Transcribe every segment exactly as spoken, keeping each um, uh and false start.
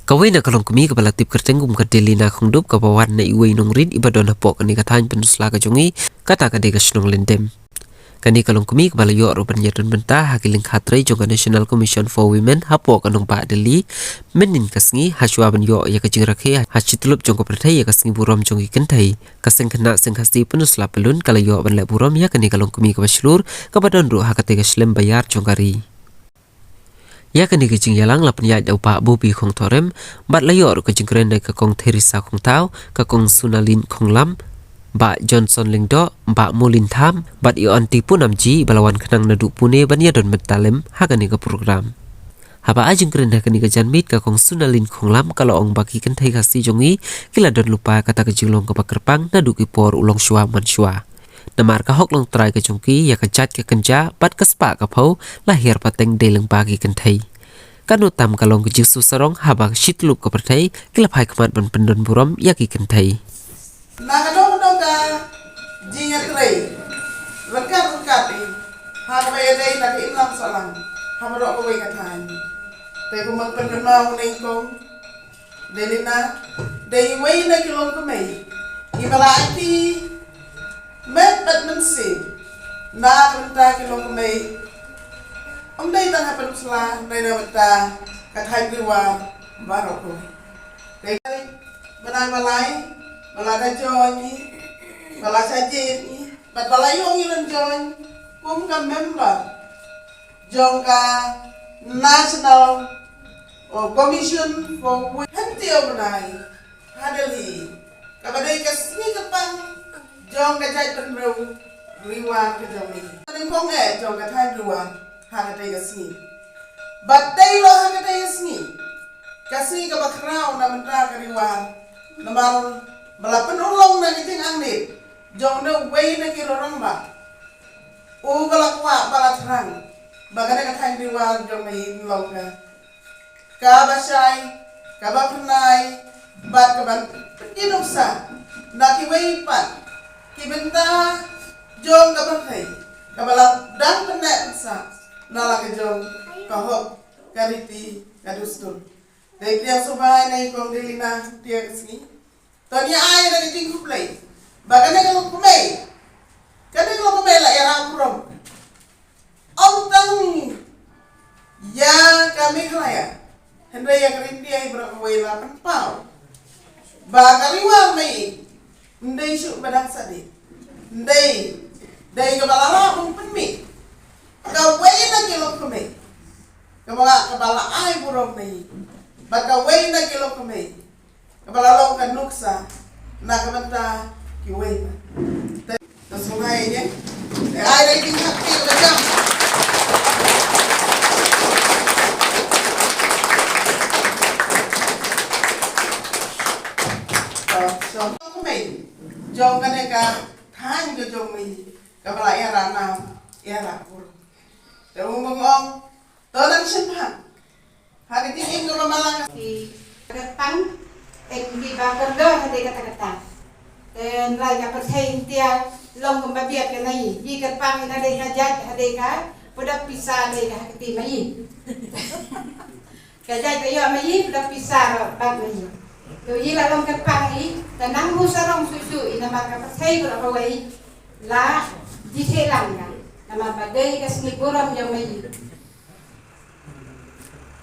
Kawei na ka longkmie kaba la tip kyrteng kum ka Delina Khongdup kaba wan na iwei i nongrit iba don hapoh kane ka thaiñ pynursla ka jong i, kata ka dei ka shnong Lyndem. Kane ka longkmie kaba la ïoh ruh ban ïadon bynta ha ki lyngkha trei jong ka National Commission for Women hapoh ka nongbah Delhi mynhynnin ka sngi, hashwa ban ïoh ïa ka jingrakhe ha shi tyllup jong ka pyrthei ïa ka sngi burom jong ki kynthei. Ka seng khynnah seng Khasi pynursla pyllun ka la ïoh ban leh burom ïa kane ka longkmie kaba shlur kaba don ruh ha katei ka shlem ba ïar jong ka ri. Ïa kane ka jingïalang la pynïaid da u Bah Bubi Khongthorem, bad la ïoh ruh ka jingkren na ka Kong Theresa Khongthaw, ka Kong Sunalin Khonglam, Bah Johnson Lyngdoh, Bah Molin Tham, bad i Aunty Punam G ba la wan khnang naduh Pune ban ïadon bynta lem ha kane ka program. Haba ai jingkren ha kane ka janmiet, ka Kong Sunalin Khonglam ka la ong ba ki kynthei Khasi jong i ki la don lypa kata ka jinglong kaba kyrpang naduh ki por u longshuwa manshuwa. Namar ka hok longtrai ka jong ki ïa ka jait ka kynja bad ka spah ka phew la hiar pateng dei lyngba ki kynthei. Ka nongtam ka long ka jingsngewsarong haba shi tyllup ka pyrthei ki la phai khmat ban pyndon burom ïa ki kynthei. Na ka dong ka dong ka jingïatrei ryngkat ryngkat i ha kaba ïadei na ka imlang sahlang ha baroh kawei ka thaiñ. Te kumba pynkynmaw u nyngkong, Delina dei iwei na ki longkmie iba la aiti met bad mynsiem na ka bynta ki longkmie. Ym dei tang ha Pynursla, dei na ka bynta ka thaiñ Ri War baroh kawei. Dei bnai ba lai ba la da join i, ba la sa jied i, bad ba la ïoh ngi lon join kum ka member jong ka National, oh, Commission for Women. Hynriew bnai ha Delhi, kaba dei ka sngi kyrpang jong ka jaitbynriew Ri War ka jong ngi. Ka nyngkong eh jong ka thaiñ Ri War ha katei ka sngi. Bad dei ruh ha katei ka sngi, ka sngi kaba khraw na bynta ka Ri War, namar ba la pynurlong na ka jingangnud jong uwei na ki rangbah, uba la kwah ba la thrang ba kane ka thaiñ Ri War jong ngi kan long ka kaba shai, kaba phyrnai, bad kaba pynïaid nuksa na kiwei pat ki bynta jong ka pyrthei kaba la dang pynneh pynsah na la ka jong ka hok, ka riti, ka dustur. Dei pdiang sngewbha ïa i Kong Delina ha katei ka sngi. To ngin ïa ai ïa ka jingkhublei ba kane ka longkmie, kane ka longkmie la ïarap burom ym tang ïa ka Meghalaya, hynrei ïa ka India baroh kawei. La pynpaw ba ka Ri War jong ngi ym dei shuh ba dang sahdien, ym dei, dei kaba la lah ban pynmih. Kawei na ki longkmie kaba, kaba la ai burom ïa ngi, bad kawei na ki longkmie kaba la long ka nuksa na ka bynta kiwei pat. Te, te sngewbha ïa ngi. Te ai da ki jingkyrpad kaba jam. Ka shnong Kumei jong kane ka thaiñ ka jong ngi kaba la ïarap nam ïarap burom. Te u mong ong, to nang shim bha ha ka jingim kaba malang. Ki kyrpang, em, kiba kordor ha dei kata kata. Te hynrei ka pyrthei ntia long kumba biat ka na i. Ki kyrpang ina dei ka jait ha dei ka pudap pisa dei ka ha kti ma i. Ka jait ka ïoh ma i, pudap pisa ro bad ma i. To i la long kyrpang i, ta nang bu sarong shuh shuh i namar ka pyrthei baroh kawei la jitheh lang ka. Namar ba dei ka sngi burom jong ma i.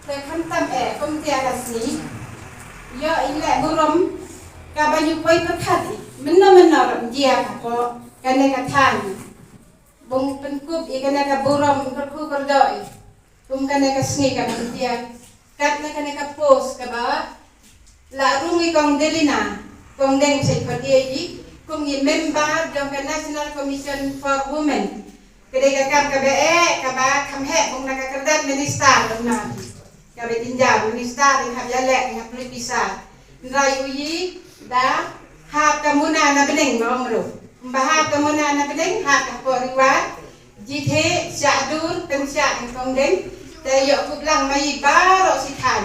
Te khamtam eh, kum tia ka sngi, ïoh i leh burom kaba ngi poi pyrkhat i mynno mynno ruh ym jia hapoh kane ka thaiñ. Bym pynkup i kane ka burom kyrkhu kyrdoh i kum kane ka sngi kaba ngi tia. Kat na kane ka post kaba la rung i Kong Delina, Kong Deng Sait Padiaji, kum i member jong ka National Commission for Women. Ka dei ka kam kaba eh, kaba kham heh bun na ka kyrdan minister, bun na kaba jynjar minister, dei hap ïaleh, dei hap pynlut pisa. Hynrei u i da hap ka muna na bneng, ma ong ruh. Ba hap ka muna na bneng, hap ka por Ri War. Jitheh, shah dur, pynshah, Kong Deng. Te ïoh kup lang ma i baroh shi thaiñ.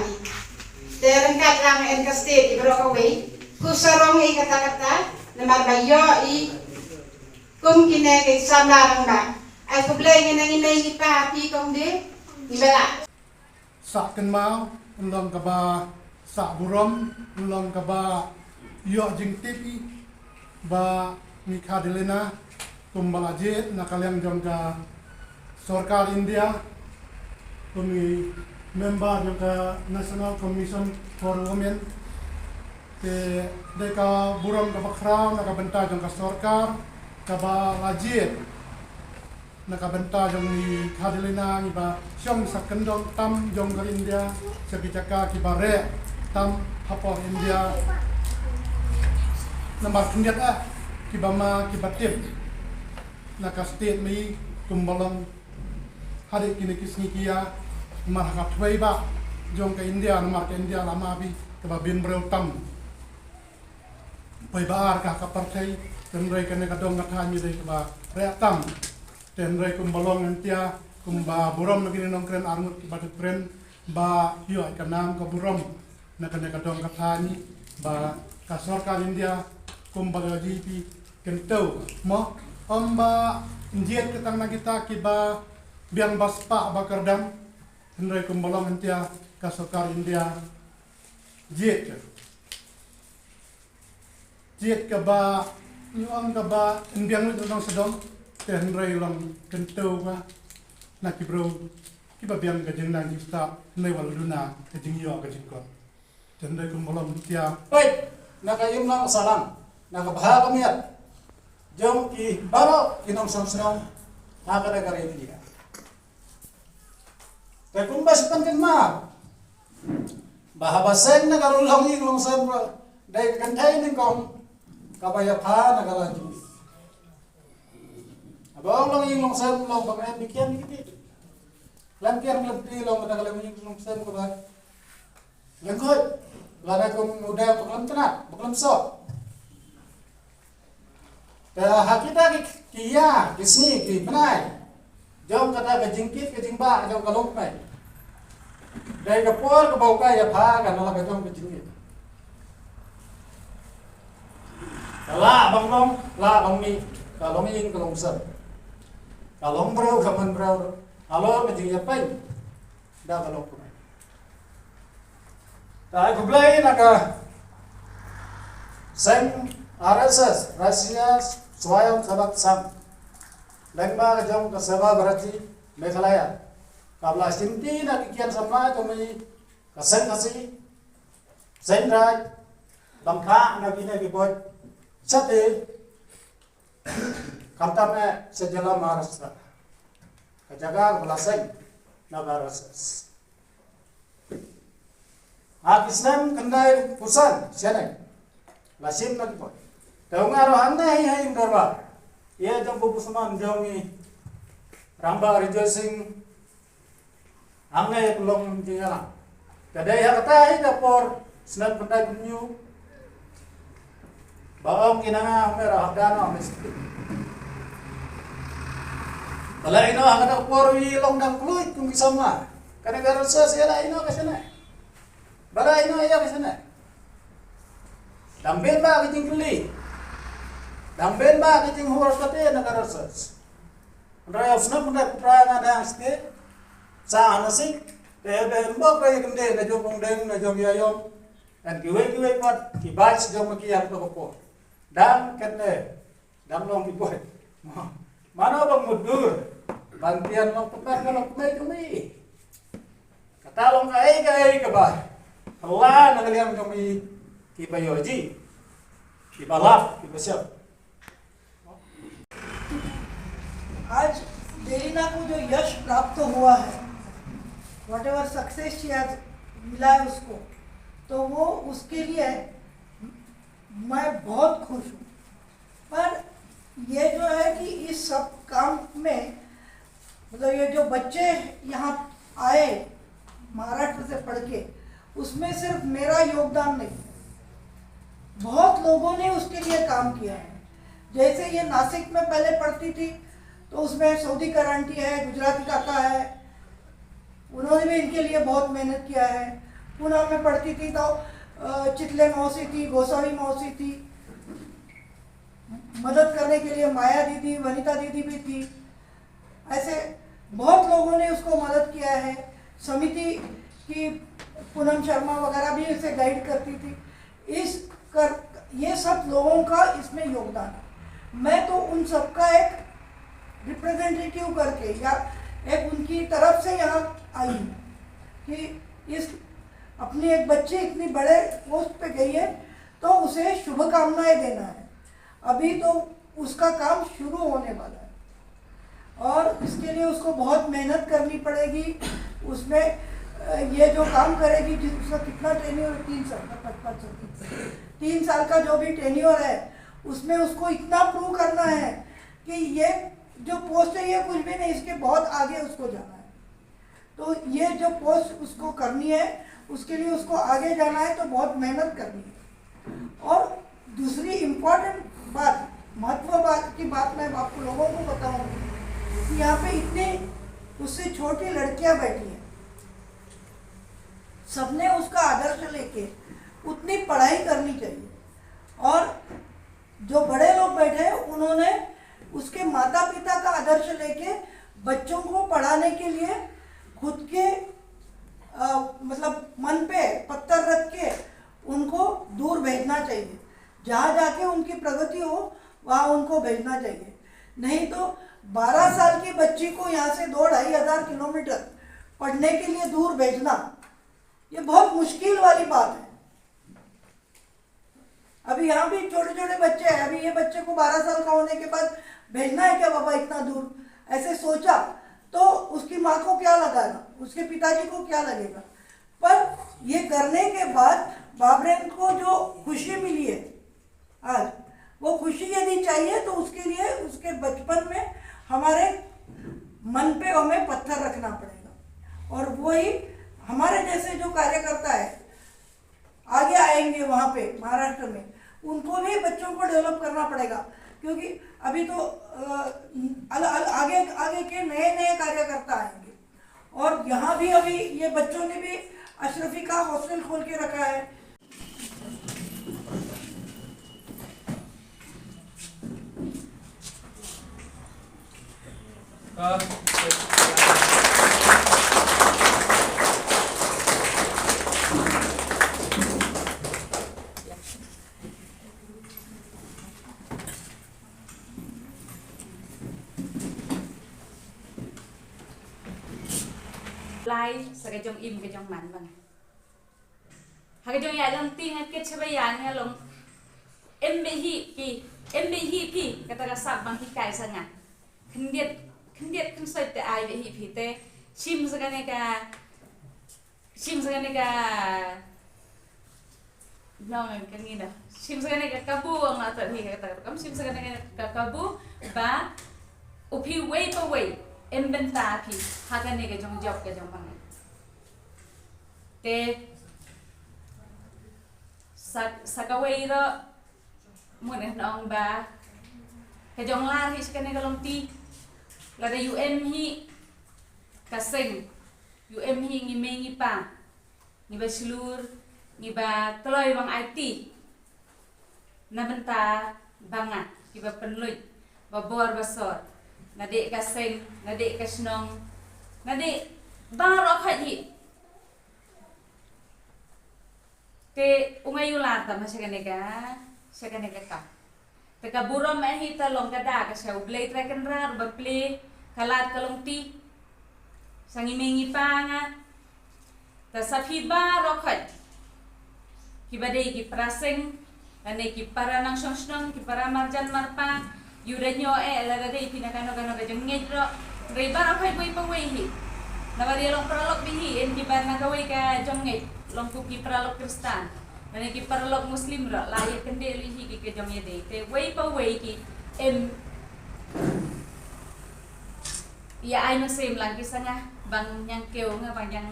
Te ryngkat lang en ka state i baroh kawei. Khublei shibun i kata kata, namar ba ïoh i kum kine ki samla rangbah. Ai khublei ngi na ngi mei ngi pa phi Kong Deng. Ngi ba la sah kynmaw, ym don kaba Sah burom long kaba ïoh jingtip ïa ba ngi Khadilina kumba la jied na ka liang jong ka sorkar India, kum i member jong ka National Commission for Women. Te dei ka burom kaba khraw na ka bynta jong ka sorkar kaba la jied na ka bynta jong ngi Khadilina ngi ba shong sa kyndong tam jong ka India sha ki jaka kiba reh tam hapoh India. Namar khyndiat ah kiba ma kiba tip na ka state mei kumba long hadei kine ki sngi ki ïa mar ha ka thwei ba jong ka India, namar ka India la ma bi kaba bin briew tam. Poi ba ar ka ka pyrthei, te hynrei kane ka dong ka thaiñ ngi dei kaba reh tam. Te hynrei kumba long hangta, kumba burom na kine nongkren arngut kiba dei kren ba ïoh ka nam ka burom na kane ka dong ka thaiñ ngi ba ka sorkar India kumba ka G P kyntew mo, ym ba njied ka tang na kita kiba biang ba spah ba kyrdan, hynrei kumba long hangta ka sorkar India jied ka. Jied kaba ngi ong kaba yn biang lut u nongsdom, te hynrei long kyntew ka na ki briew kiba biang ka jingnang jingstad, hynrei wat la duna ka jingïoh ka jingkot. Te hynrei kumba long hangta. Peit na ka imlang sahlang, na ka bha ka miat jong ki baroh ki nongshong shnong ha kane ka ri India. Te kumba shu pynkynmaw ba haba seng na ka rulong ïing longsem ruh dei ka kynthei nyngkong kaba ïapha na ka la jong ngi. Haba ong long ïing longsem long ba ngi biang ki kti. Khlem kiang khlem kti long na ka la ïing longsem kaba lyngkhuid, lada kum u dei ba khlem tnat, ba khlem soh. Te ha kita ki, ki ïa, ki sngi, ki bnai jong kata ka jingkit ka jingbah jong ka longkmie, dei ka por kaba u ka ïapha ka na la ka jong ka jingkit. Ka lah ban long, lah ban mih, ka long ïing ka long sem, ka long briew ka man briew, halor ka jingïapeiñ da ka longkmie. Te ai khublei na ka seng R S S, Rashtriya Swayamsevak Sangh, lyngba ka jong ka Seva Bharati Meghalaya, kaba la shimti na ki kian samla jong ngi ka seng Khasi, seng Raij, ban phah na kine ki bor shatei, khamtam eh sha jylla Maharashtra, ka jaka kaba la seng na ka R S S. Ha ki snem khyndai phew san shane la shim na ki bor. Te u nga ruh hangne hi ha ïing dorbar, ïa jong u businessman jong ngi, Rangbah Rejoice Singh, hangne ïa ka long jingïalang. Te dei ha kata hi ka por snem khyndai phew hynñiew ba ong ki na nga, me ra hap da noh me stik. Ba la ïeh noh ha kata ka por ïa long dang kluid kum ki samla. Kane ka R S S ïa la ïeh noh ka shane. Ba la ïeh noh ïa ka shane. Dang bun bah ki jingkylli, dang bun bah ki jinghur kata na ka R S S. Hynrei u snem hynrei pyntrei nga dang sdie sa ha Nasik, te dei mbok dei kynde na jong Pongdeng, na jong Ïaïong, and kiwei kiwei pat ki batch jong ma ki ïa ka por. Dang kynde, dang long ki boi. Mano ba mutdur ban tian long pynban ka long kmie jong ngi. Kata long kaei kaei kaba la na ka liang jong ngi kiba ïohi, kiba lap, kiba shep. आज देलिना को जो यश प्राप्त हुआ है, वट एवर सक्सेस शी हैज मिला है उसको, तो वो उसके लिए मैं बहुत खुश हूँ। पर ये जो है कि इस सब काम में, मतलब, ये जो बच्चे यहाँ आए महाराष्ट्र से पढ़ के, उसमें सिर्फ मेरा योगदान नहीं है, बहुत लोगों ने उसके लिए काम किया है। जैसे ये नासिक में पहले पढ़ती थी, तो उसमें सऊदी का आंटी है, गुजराती काका है, उन्होंने भी इनके लिए बहुत मेहनत किया है। पूना में पढ़ती थी तो, अ, चितले मौसी थी, गोसावी मौसी थी, मदद करने के लिए माया दीदी, वनिता दीदी भी थी। ऐसे बहुत लोगों ने उसको मदद किया है। समिति की पूनम शर्मा वगैरह भी इसे गाइड करती थी। इस कर ये सब लोगों का इसमें योगदान है। मैं तो उन सबका एक रिप्रेजेंटेटिव करके या एक उनकी तरफ से यहाँ आई हूँ कि इस अपनी एक बच्ची इतनी बड़े पोस्ट पे गई है, तो उसे शुभकामनाएं देना है। अभी तो उसका काम शुरू होने वाला है और इसके लिए उसको बहुत मेहनत करनी पड़ेगी। उसमें अ, ये जो काम करेगी, जिस उसका कितना टेन्योर है, तीन साल का, पाँच पाँच साल, तीन साल, तीन साल का जो भी टेन्योर है, उसमें उसको इतना प्रूव करना है कि ये जो पोस्ट है, ये कुछ भी नहीं, इसके बहुत आगे उसको जाना है। तो ये जो पोस्ट उसको करनी है, उसके लिए उसको आगे जाना है, तो बहुत मेहनत करनी है। और दूसरी इम्पोर्टेंट बात, महत्व बात की बात मैं आपको लोगों को बताऊंगी कि यहाँ पे इतने उससे छोटी लड़कियां बैठी हैं, सबने उसका आदर्श लेके उतनी पढ़ाई करनी चाहिए। और जो बड़े लोग बैठे हैं, उन्होंने उसके माता पिता का आदर्श लेके बच्चों को पढ़ाने के लिए खुद के अ, मतलब मन पे पत्थर रख के उनको दूर भेजना चाहिए। जहाँ जाके उनकी प्रगति हो, वहाँ उनको भेजना चाहिए। नहीं तो बारह साल की बच्ची को यहाँ से दो ढाई हज़ार किलोमीटर पढ़ने के लिए दूर भेजना, ये बहुत मुश्किल वाली बात है। अभी यहाँ भी छोटे छोटे बच्चे हैं। अभी ये बच्चे को बारह साल का होने के बाद भेजना है क्या बाबा इतना दूर, ऐसे सोचा तो उसकी माँ को क्या लगेगा, उसके पिताजी को क्या लगेगा? पर ये करने के बाद बाबरेन को जो खुशी मिली है आज, वो खुशी यदि चाहिए तो उसके लिए उसके बचपन में हमारे मन पे हमें पत्थर रखना पड़ेगा। और वही हमारे जैसे जो कार्यकर्ता है, आगे आएंगे वहाँ पे महाराष्ट्र में, उनको भी बच्चों को डेवलप करना पड़ेगा। क्योंकि अभी तो अ, अल, अल, आगे आगे के नए नए कार्यकर्ता आएंगे। और यहाँ भी अभी ये बच्चों ने भी अशरफी का हॉस्टल खोल के रखा है। Lai sa ka jong im ka jong man bang. Ha ka jong ya long ting a kit sa ba ya nga long. Em be hi ki, em be hi phi, kata ka sap bang hi kai sa nga. Khyndiat, khyndiat khynsoit te ai be hi phi te. Shim sa kane ka, shim sa kane ka. No, ka ngi da. Shim sa kane ka kabu ang la ta hi kata ka kam shim sa kane ka kabu ba u phi wei pa wei. Em bynta phi ha kane ka jong jop ka jong bang. Te sa, sa kawei ro mun eh nong ba ka jong lar hi kane ka long ti. Lada U M hi ka seng, U M hi ngi mei ngi pa, ngi ba shlur, ngi ba kloi bang I T. Na bynta banga ki ba pynluit ba bor ba sor, na dei ka seng, na dei ka shnong, na dei baroh khat hi. Te u nga u lar ta ma sha kane ka, sha kane ka kam. Te ka burom eh hi ta long ka da ka sha U Blei Trai Kynrad ba plie ka lad ka long ti. Sa ngi mei ngi pa nga. Ta sa phi baroh khat ki ba dei ki para seng, lane ki para nongshong shnong, ki para marjan marpa, yu da nyo eh lada dei phi na kano kano ka jong ngeit ro. Dei baroh khat wei pa wei hi. Na ba dei long paralok bi hi, em ki ba na kawei ka jong ngeit, long ku ki paralok Kristan, lane ki paralok Muslim ro, la ïa kyndit lu hi ki ka jong ïa dei. Te wei pa wei ki em ïa ai mynsiem lang ki sa nga bang ñiang kiew nga bang ñiang,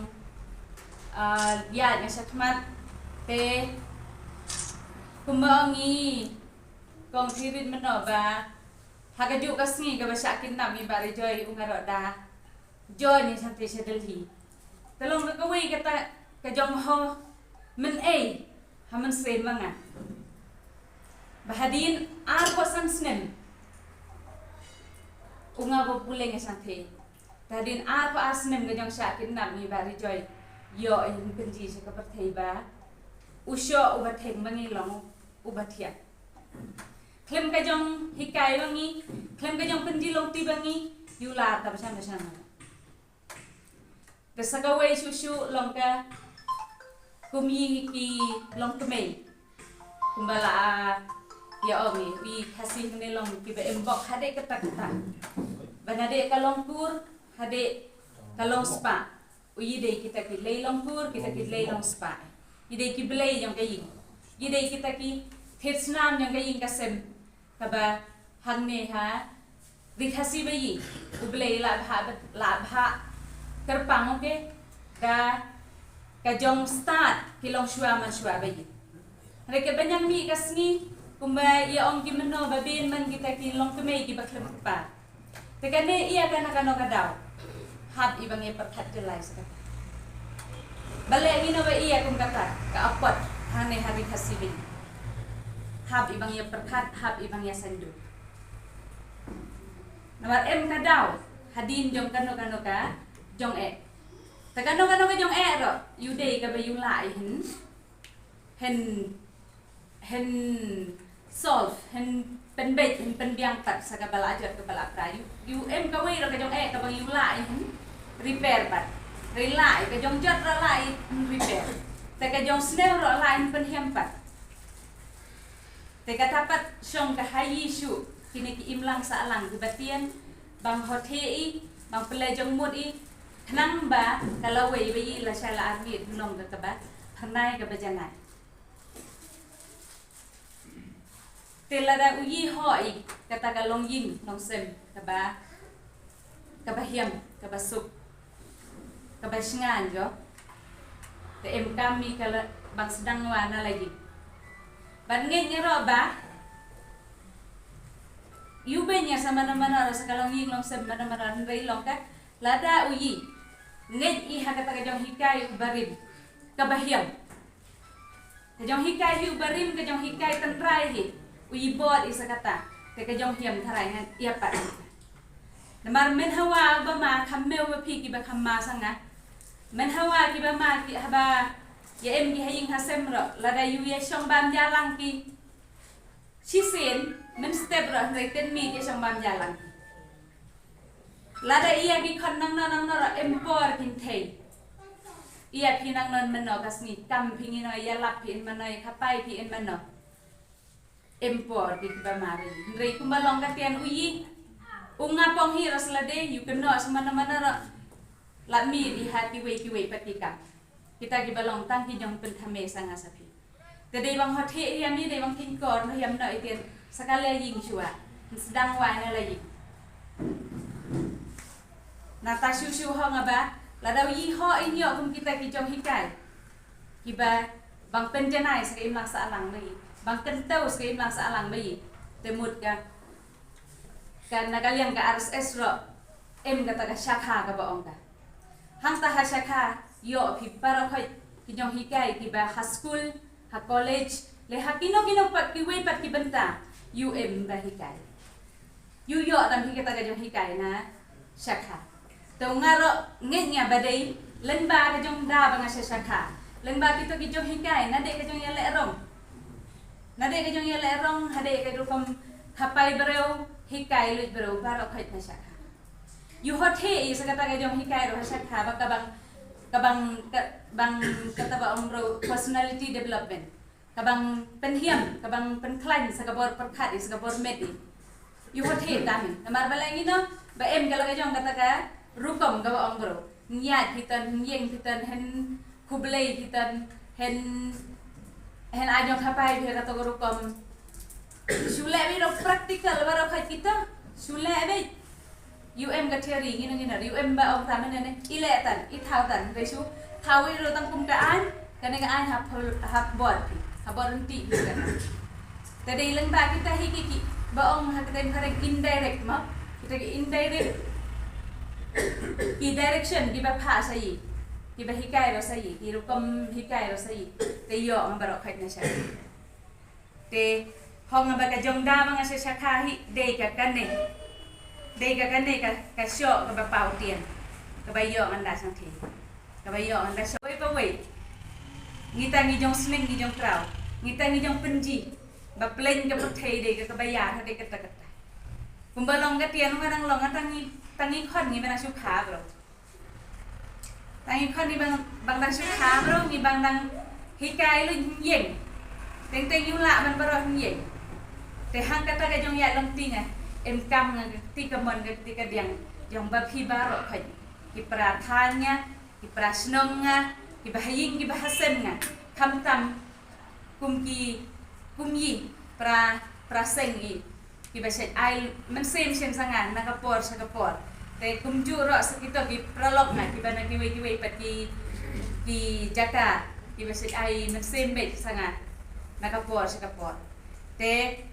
ah, ïa ñiang shakhmat. Te kumba ong i kong Thirit mynno ba ha ka juk ka sngi ka ba shah kidnap i Bah Rejoice u nga ro da join i sha te sha Delhi. Te long ka kawei kata ka jong ho mynei ha mynsiem ma nga. Ba hadien arphew san snem u nga ba pule nga sha te. Te hadien arphew ar snem ka jong shah kidnap i Bah Rejoice. ïoh ïa ka pynji sha ka pyrthei ba u shoh uba theng ba ngi long uba thiah. Khlem ka jong hikai ba ngi, khlem ka jong pynji longtwi ba ngi, ïa u lar ta ba shan ba shan. Te sa kawei shuh shuh long ka kum ïa ki longkmie. Kumba la ïa ong ïa u Khasi hangne long kiba em bok hadeh katta katta. Ba nadeh ka long kur, hadeh ka long spah. U ïa dei kita ki lei long kur, kita ki lei long spah. Ïa dei ki blei jong ka ïing. Ïa dei kita ki thied snam jong ka ïing ka sem. Kaba hangne ha ri Khasi ba ïa u Blei la bha, la bha kyrpang, okay, da ka jong stad ki long shuwa man shuwa ba ïa. Hynrei kaba ñiang mih ka sngi, kumba ïa ong ki mynno ba bin man kita ki longkmie kiba khlem kpa. Te kane ïa kano kano ka daw. Hap i ba ngi pyrkhat te lai sa kata. Balei ngin ïa kum kata ka apot hangne ha ri Khasi ba ïa. Hap i ba ngi pyrkhat, hap i ba ngi sngewthuh. Namar em ka daw hadien jong kano kano ka jong eh. Te kano kano ka jong eh ruh, ïa u dei kaba ïa u lah i hin. Hin, hin solve, hin pynbeit, hin pynbiang pat sa kaba la jot kaba la pra. Ïa u, ïa u em kawei ruh ka jong eh kaba ïa u lah i hin repair pat. Hynrei lah i ka jong jot ruh lah i hin repair. Te ka jong sniew ruh lah i hin pynhiam pat. Te kata pat shong ka ha ïa shuh kine ki imlang sahlang kiba tieng, bang hot heh i, bang pynleit jong mut i, khnang ba ka lawei ba ïa lashai la armiet long ka kaba phyrnai kaba janai. Te lada u ïa hok i kata ka longïing longsem kaba, kaba hiam, kaba suk, kaba shngain jo. Te em kam i ka la bang sdang wa na la ïing. Ban ngeit nga ruh ba ïa u beiñ ïa sa mano mano ruh sa ka longïing longsem mano mano hynrei long ka lada u ïa ngeit i ha kata ka jong hikai u barim kaba hiam. Ka jong hikai hi u barim, ka jong hikai tynrai hi u ibot i sa kata. Te ka jong hiam tharai ngan ïa pat. Namar men hawa ba ma kham meu ba phi kiba kham ma sa nga. Men hawa kiba ma ki haba ïa em ki ha ïing ha sem ruh lada ïa u ïa shong bam ïalang ki. Shisien men step ruh hynrei ten mi ïa shong bam ïalang ki. Lada ïa ki khon nangno nangno ruh em por kin thei. Ïa phi nangno mynno ka sngi kam phi ngino ïa lap phi in mynno ïa khapai phi in mynno. Em por ki kiba ma ri. Hynrei kumba long ka tian u ïa. U nga pong hi ruh sa lade ïa u kynnoh sa mynno mynno ruh. Lap mi di ha kiwei kiwei pat ki kam. Kita kiba long tang ki jong pynthame sa nga sa phi. Te dei bang hot heh ïa mi dei bang king kor no ïam no itian sa ka la ïing shuwa. Sdang wa na la ïing. Na ta shu shu ho nga ba lada u ïa ho in ïoh kum kita ki jong hikai. Kiba bang pynjanai sa ka imlang sa alang ba ïa. Bang kyntau sa ka imlang sa alang ba ïa. Te mut ka Ka na ka liang ka R S S ruh em kata ka shakha kaba ong ka. Hangta ha shakha ïoh phi baroh khoit ki jong hikai kiba ha school, ha college, le ha kino kino pat kiwei pat ki bynta ïoh em ba hikai. Ïoh ïoh tam hi kata ka jong hikai na shakha. Te nga ruh ngeit nga ba dei lyngba ka jong da ba nga sha shakha. Lyngba kito ki jong hikai na dei ka jong ïaleh rong. Na dei ka jong ïaleh rong, ha dei ka rukom khapai breu, hikai lut breu, baroh khoit na shakha. Ïoh hot heh i sa kata ka jong hikai ruh ha shakha ba ka bang, ka bang, ka bang kata ba ong breu personality development. Ka bang pynhiam, ka bang pynkhlaiñ sa ka bor pyrkhat i sa ka bor met i. Ïoh hot heh tam i. Namar ba la ngino ba em ka la ka jong kata ka rukom kaba ong breu. Ngiat hitan, ngieng hitan, hen Khublei hitan, hen, hen ajong khapai hi kata ka rukom. Shu leh beit practical baroh khoit kita. Shu leh beit. U M ka theory ngin ngin U M ba ong ta mene ne. I leh tan, i thaw tan. Re shu thaw i ro tang kum ka ain. Kane ka ain hap hap bor phi. Hap bor nti phi kata. Te dei lyngba kita hi ki ki ba ong ha kata phareng indirect ma. Kita ki indirect. Ki direction kiba pha sa i. Kiba hikai ro sa i, ki rukom hikai ro sa i. Te ïoh nga baroh khoit na sha. Te hong nga ba ka jong da ba nga sha shakha hi dei ka kane. Dei ka kane ka, ka shoh kaba paw tian. Kaba ïoh nga da sang thi. Kaba ïoh ngan da sha wei pa wei. Ngi tang ngi jong sning ngi jong kraw. Ngi tang ngi jong pynji. Ba pleng ka pyrthei dei ka kaba ïar ha dei kata kata. Kumba long ka tian nga dang long tang ngi tang ngi khon ngi ba dang shu kha bro. Tang ngi khon ngi bang bang dang shu kha bro ngi bang dang hikai lu ïeng. Teng teng yu lah ban baroh ïeng. Te hang kata ka jong ïa long ti nga. Em kam nga ti ka mon nga ti ka diang. Jong ba phi baroh khoi. Ki pra than nga. Ki pra shnong nga, ki ba ha ïing, ki ba ha sem nga. Kham tam kum ki kum i pra pra seng i. Ki ba shet ai mynsiem shem sa nga na ka por sha ka por. Te kum ju ro sa kito ki pra lok nga ki ba na ki wei ki wei pat ki ki jaka ki ba shet ai mynsiem beit sa nga na ka por sha ka por. Te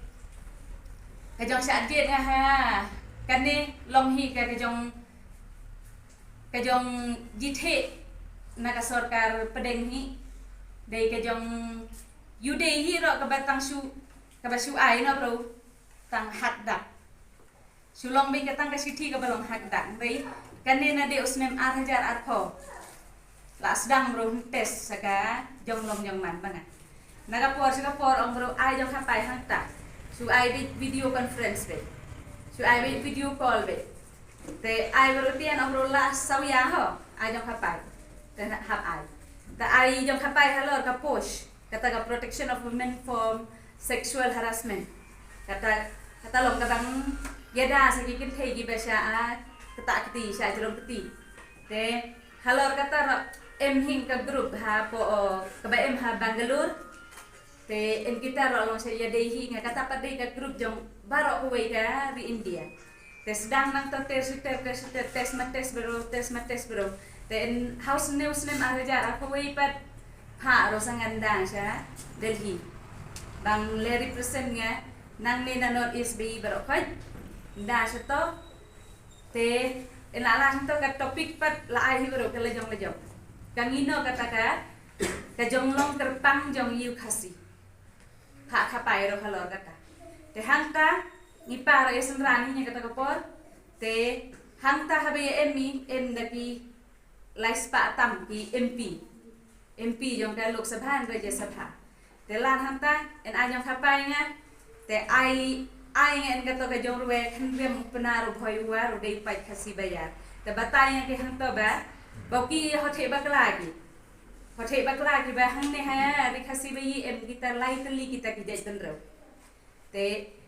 ka jong sha adit nga ha kane long hi ka ka jong ka jong jithe na ka sorkar pdeng hi dei ka jong yu dei hi ro ka ba tang shu ka ba shu ai na bro tang hak dak shu long bei ka tang ka shithi ka ba long hak dak dei kane na dei u snem ar hajar ar pho la sdang bro test sa ka jong long jong man ba nga na ka por sa ka por ong bro ai jong ka pai hang ta shu ai bei video conference bei shu ai bei video call bei Te ai bro tian ong bro la saw ya ho ai jong khapai. Te hap ai. Te ai jong khapai halor ka posh kata ka protection of women from sexual harassment. Kata kata long ka bang yada sa ki kin thei ki ba sha a kata kti sha jrong kti. Te halor kata ro em hing ka group ha po ka ba em ha Bangalore. Te en kita ro long sha ya dei hi nga kata pat dei ka group jong baroh kawei ka ri India. Te sdang nang to ter su ter ter su ter test ma test bro test ma test bro. Te en house new snem ar hajar ar kawei pat pha ro sa ngan dang sha Delhi. Bang le represent nga nang ne na North East bei baroh khoi. Dang sha to te en la la to ka topic pat la ai hi bro ka la jong la jong. Ka ngino kata ka ka jong long kyrpang jong yu Khasi. Pha khapai ro halor kata. Te hangta ngi para e sendra ni nya kata ka por. Te hangta haba ya em mi em da ki lai spa tam ki M P. M P jong ka Lok Sabha and Rajya Sabha. Te lan hangta en ai jong khapai nga. Te ai ai nga en kata ka jong ruwe khan rem upna ro bhoi wa ro dei pai Khasi bayar. Te batai nga ki hangta ba. Ba ki hothe bakla ki. Hothe bakla ki ba hangne ha ri Khasi ba i em kita lai teli kita ki jait bynriew. Te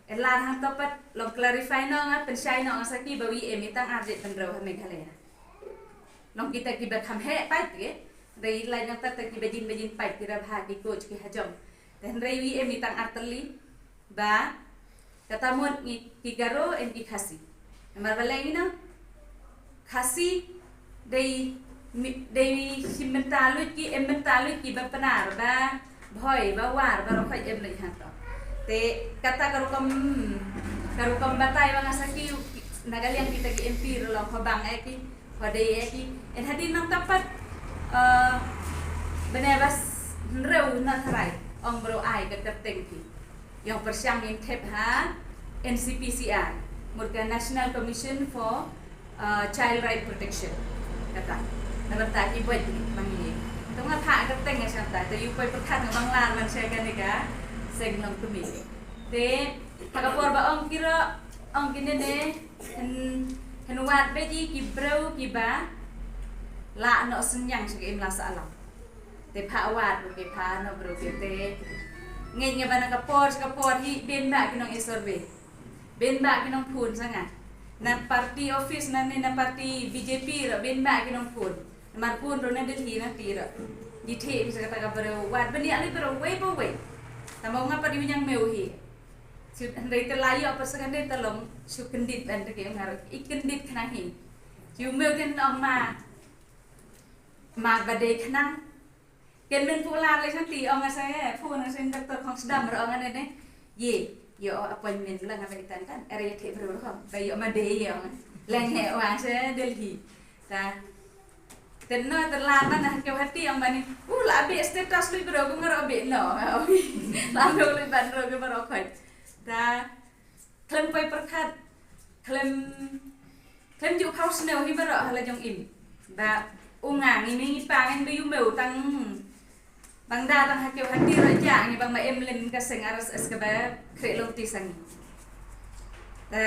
elar hangto pat long clarify no nga pynshai no nga saki ba i em itang ar jait bynriew ha Meghalaya. Long kita ki ba kham he pait ke. Dei lai nang tat ki ba jin ba jin pait ki ra bha ki coach ki hajong. Te hynrei i em itang ar teli ba Kata mut ngi ki Garo em ki Khasi. Namar ba lei no Khasi dei dei shi mynta lut ki em mynta lut ki ba pnar ba bhoi ba war ba rokhoi em lei hangto. Te kata ka rukom ka rukom batai ba nga saki na ka liang kita ki M P ro long ho bang e ki ho dei e ki en hadin nang tapat bane bas nreu na tharai ong bro ai ka terteng ki. Ïong pyrshang ïeng thep ha N C P C R mut ka National Commission for uh, Child Right Protection. Kata na bynta ki bwet ni bang ni. Tong nga tha ka teng nga shanta te yu poi pyrkhat nga bang lar ban share kane ka seng long kumi. Te ha ka por ba ong kiro ong kine ne hen hen wat be ji ki breu ki ba la no senyang shaka im la sa alam. Te pha wad bro ke pha no bro ke te ngin nga bana ka por ka por hi ben ba ki nong i survey ben ba ki nong phun sa nga na party office na ne na party B J P ro ben ba ki nong phun mar phun ro na Delhi na ti ro di the mi sa kata ka bro wad ben ya le bro wei bo wei ta mo nga pa di nyang meu hi si ndai te lai yo pa sa ka ne ta long su kendit ban te ke ngar i kendit khna hi ju meu ken ong ma ma ba dei khnang Ken men pu lar le shanti ong asa e pu nang sen doctor khong sdam ro ong ane ne. Ye, yo appointment la nga ba itan kan. Ere ye thep ro khong. Ba yo ma de ye ong. Leng he wa se Delhi. Ta. Ten no ter la ban na ke hati ong bani. U la be status lui bro ku ngaro be no. La no lui ban ro ke baro khoi. Ta. Khlem poi pyrkhat. Khlem Kan ju khaw snew hi baroh ha la jong im. Ba u nga ngi, ngi pa ngan ba yu meu tang, tang da tang ha kiew ha ti ra ja ngi bang ma em lim ka seng R S S ka ba kre long ti sang. Ta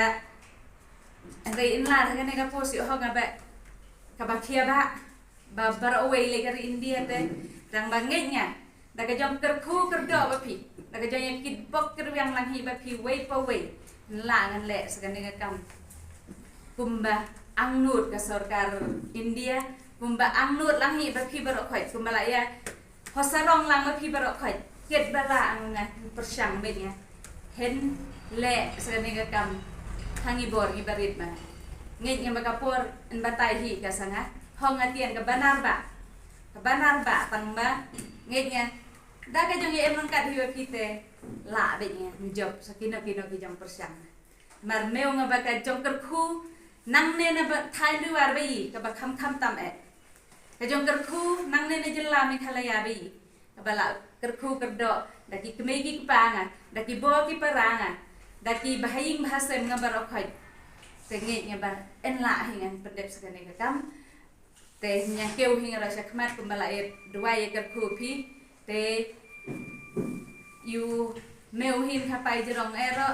re in la ka ne ka posi ho nga ba ka ba kia ba ba bar away le ka ri India te, tang ba ngej nga da ka jong kyrkhu kyrdoh ba phi, da ka jong ya kit bok kyrwiang lang hi ba phi wei pa wei. Nla ngan leh sa ka ne ka kam kumba angnud ka sorkar India, kumba angnud lang hi ba phi baroh khoit, kumba la ya hosarong lang ba phi baroh khoit. Kit ba la ang nga pyrshang bit nga hen leh sa ka ne ka kam hangi bor ngi barit ba ngej nga ba ka por en batai hi ka sanga hong atian ka banar ba ka banar ba tang ba ngej nga da ka jong ya em rangkat hi ba phi te la bit nga njop sa kino kino ki jong pyrshang. Mar meu nga ba ka jong kyrkhu nang ne na ba thai luar ba i ka ba kham kham tam eh. Ka jong kyrkhu nang ne na jylla Meghalaya ba i ka ba la kyrkhu kyrdoh da ki kmei ki kpa nga, da ki bo ki para nga, da ki bahaying bahasem nga baroh khoit. Te ngej nga ba en la hi ngan pyndep sa ka ne ka kam. Te nya kiew hi nga ra sha khmat kumba la ya duwai ya kyrkhu phi. Te yu meu hin ha pai jrong ero.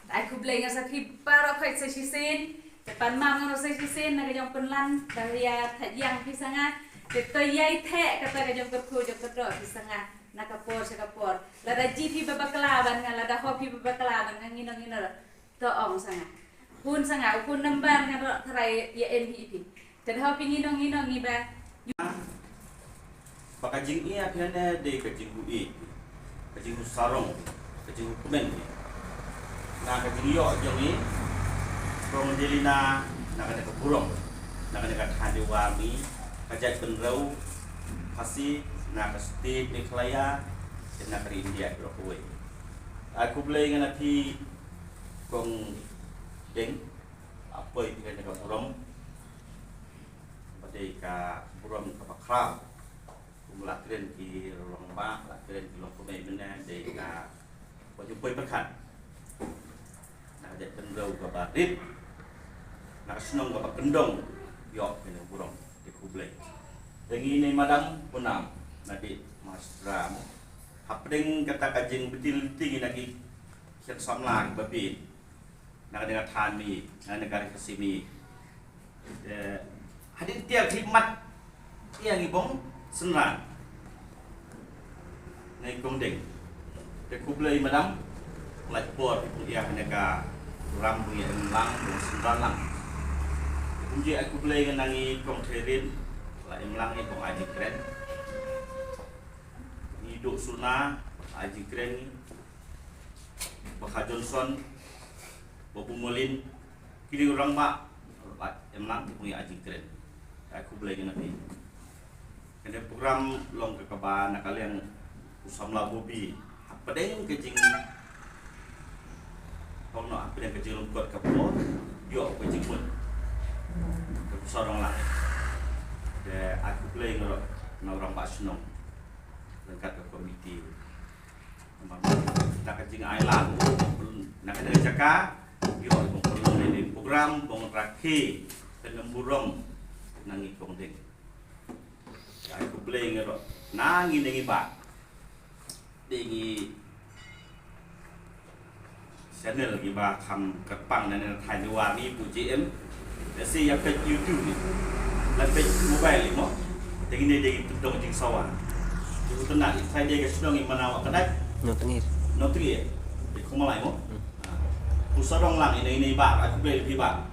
Ai khublei nga sa phi baroh khoit sa shisien. Te pan mam nga sa shisien na ka jong pynlan da ya thaj yang phi sanga. Te to yai the kata ka jong kyrkhu jong kyrdoh phi sanga na ka por sha ka por. Lada ji phi ba bakla ban nga, lada ho phi ba bakla ban nga ngino ngino. To ong sanga. Phone sanga, u phone number nga ro tharai ya em hi phi. Te da ho phi ngino ngino ngi ba. Ba ka jingïa phi ne dei ka jingbuit, ka jingusarong, ka jingukmen. Na ka jingïoh jong i Kong Delina, na ka ne ka burom, na ka ne ka thandewa mi, ka jait pynreu Khasi, na ka state Meghalaya, na ka ri India baroh kawei. Ai khublei nga na phi Kong Deng, apoi phi ka ne ka burom, ba dei ka burom ka ba khraw. Kum la kren ki rangbah, la kren ki longkmie mynne, dei ka ba ju poi pyrkhat. Na ka jait pynreu ka ba rit, na ka shnong ka ba kyndong, ïoh phi ne burom, te khublei. Te ngi ne madam punam, na di mastra mo. Hapdeng kata ka jingbetil ting na ki kian samla ki ba phi. Na ka dei ka than mi, na ka dei ka ri Khasi mi. Eh, hadien tiar khidmat ïa ngi bong synran. Ngi Kong Deng. Te khublei madam, lait por ïa ne ka ram bong ïa em lang bong synran lang. Kumji ai khublei nga na ngi Kong Therin, la em lang ngi bong ai jingkren. Ngi duk suna ai jingkren ngi. Bakha Johnson, Babu Molin, ki dei rangbah, ba em lang ki pung ïa jingkren. Ai khublei nga na phi. Kane program long ka kaba na ka liang u samla Bobby. Hapdeng ka jing, hong no hapdeng ka jinglongkot ka por, ïoh ka jingmut. Ka kusarong lang. Te ai khublei nga na u rangbah shnong. Ryngkat ka komiti. Na ka jingai lang na ka jaka ïoh i bong pynlong ne program bong rakhe ka nongburom na ngi Kong Deng. Ai khublei nga ro na ngi ne ngi ba dei ngi channel ngi ba kham kyrpang na ne thai ne wa ngi pu J M. Lehse ïa peit YouTube ni, la peit mobile ni mo. Te ngi ne dei ngi tdong jingsawa. Te u tnat i Friday ka shnong i manaw ka dai. Nongtngir. Nongtngir. Te khum lai mo. Pu Sadong lang i ne i ne i ba, ai khublei phi ba.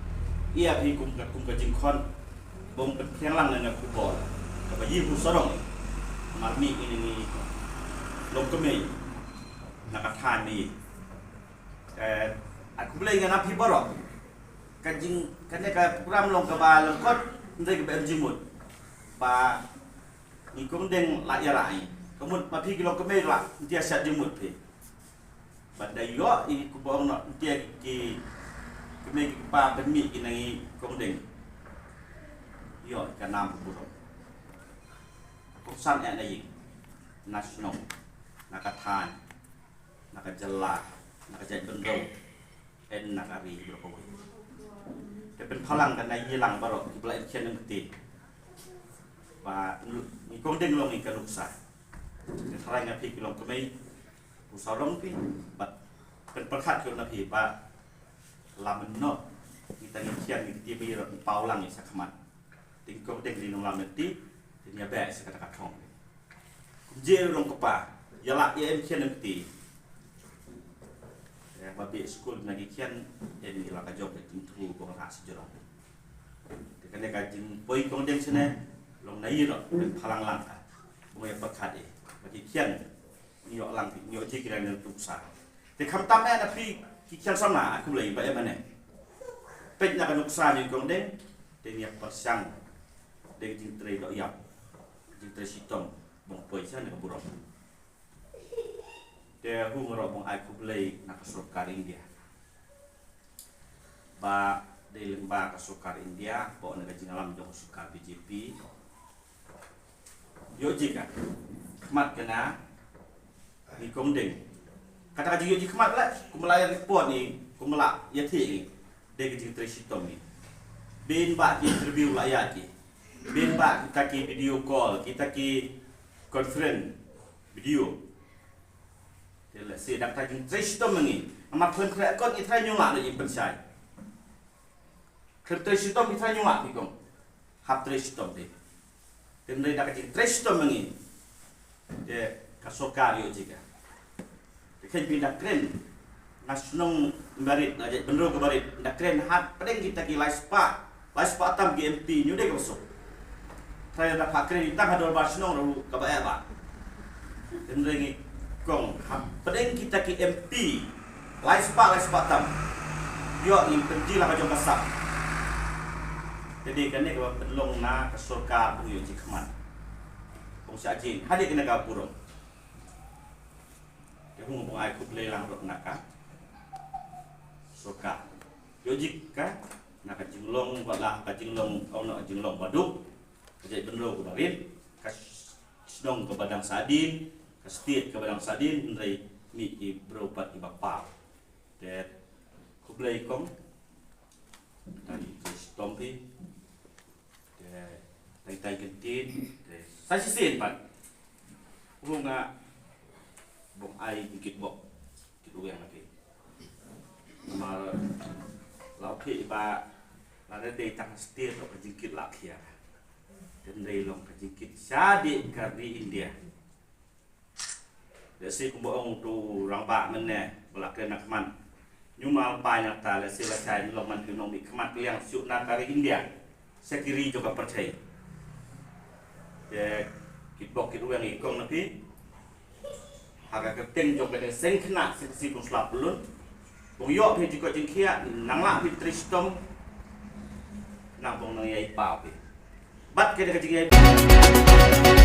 Ïa phi kum ka, kum ka jingkhon. Bong pynphiang lang na khubor. Kaba ïa Pu Sadong. Mar ni i ne ngi long kmie. Na ka than ni. Eh, ai khublei nga na phi baroh. Ka jing, kane ka program long kaba lyngkot, ndei kaba em jingmut. Ba ngi Kong Deng la ïa rai. Ka mut ba phi ki long kmie la, ntia shat jingmut phi. Ba da ïoh i kaba ong noh, ntia ki kmie ki kpa pynmih ki na ngi Kong Deng. Ïoh ka nam ka burom. Kongsan eh na ïing, na shnong, na ka thaiñ, na ka jylla, na ka jaitbynriew, en na ka ri baroh kawei. Te pynphalang ka na ïing lang baroh, ki ba la em khian em kti. Ba ngi kong deng long ngi ka nuksa. Ka tharai nga phi ki long kmei u sarong phi, bad kan pyrkhat ki na phi ba lam no ngi ta ngi khian ngi ti mi rot pau lang ngi sa khmat. Ting kong deng ri nong lam ti, ting ya bek sa kata ka thong. Kum je rong kpa, ya lak ya em khian em ti. Ya ba bi skul na ki khian em ngi la ka jong ka ting thu kong ha si jorong. Te kane ka jingpoi kong deng sene long na ïa no, ben phalang lang ka. Bong ïa pyrkhat eh ba ki khian ngi ïoh lang, ngi ïoh jik ki dang nuksa. Te kham tam eh na phi ki khian samla, aku lei ba eh mane. Peit na ka nuksa ngi kong deng, te ngi ïa pyrshang deng jingtrei doh ïap, jingtrei shitom, bong poi sha na ka burom. Te hu ngaro bong ai khublei na ka sorkar India. Ba dei lyngba ka sorkar India, ba na ka jinglam jong ka sorkar B J P. Yo jika khmat kana ni kong deng. Kata ka jing yo jik khmat la, kumla ya report ni, kumla ya thi ni. Dei ka jingtrei shitom ni. Bin ba ki interview la ya ki. Bin ba kita ki video call, kita ki conference video. Te lehse da ka jingtrei shitom ngi. Namar khlem khreh kot ngi trai nyngla da jingpynshai. Khlem trei shitom ngi trai nyngla ngi kong. Hap trei shitom te. Te ndai da ka jingtrei shitom ngi. Te ka sorkar yo jika. Te khlem phi da kren. Na shnong barit, na jait bynriew ka barit. Da kren hat pdeng kita ki lai spah. Lai spah tam ki M P nyu dei ka suk. Trai da pha kren tang ha dorbar shnong ruh kaba eh ba. Hynrei ngi kong ha pdeng kita ki M P lai spah lai spah tam. Ïoh ngi pynji la ka jong ka sap. Te dei kane kaba pynlong na ka sorkar bong ïoh jik khmat. Bong sha jin hadei kane ka burom. Te hung bong ai khublei lang rot na ka sorkar. Ïoh jik ka na ka jinglong ba la ka jinglong, au na ka jinglong ba duk. Ka jait bynriew ka barit, ka shnong kaba dang sadien, ka state kaba dang sadien, hynrei mih ki briew pat kiba paw. Te khublei kong. Tang ki shitom phi. Te tang tang ktien. Te sa shisien pat. Hu nga bong ai ki kitbok. Kitweng na phi. Namar la phi ba la dei tang state ka jingkit la khia. Te ndai long ka jingkit shadei ka ri India. Lehse kumba ong tu rangbah mynne ba la kren na khmat. Ngi mal pai na ta lehse la shai long man ki nongmihkhmat liang shuh na ka ri India. Sha ki ri jong ka pyrthei. Te kitbok kitweng i kong na phi. Ha ka kyrteng jong ka seng khynnah seng si bong slap bluit. Bong ïoh phi jingkoit jingkhiah, nang lah phi trei shitom. Nang bong nang ïai paw phi. Bad ka dei ka jingïai paw.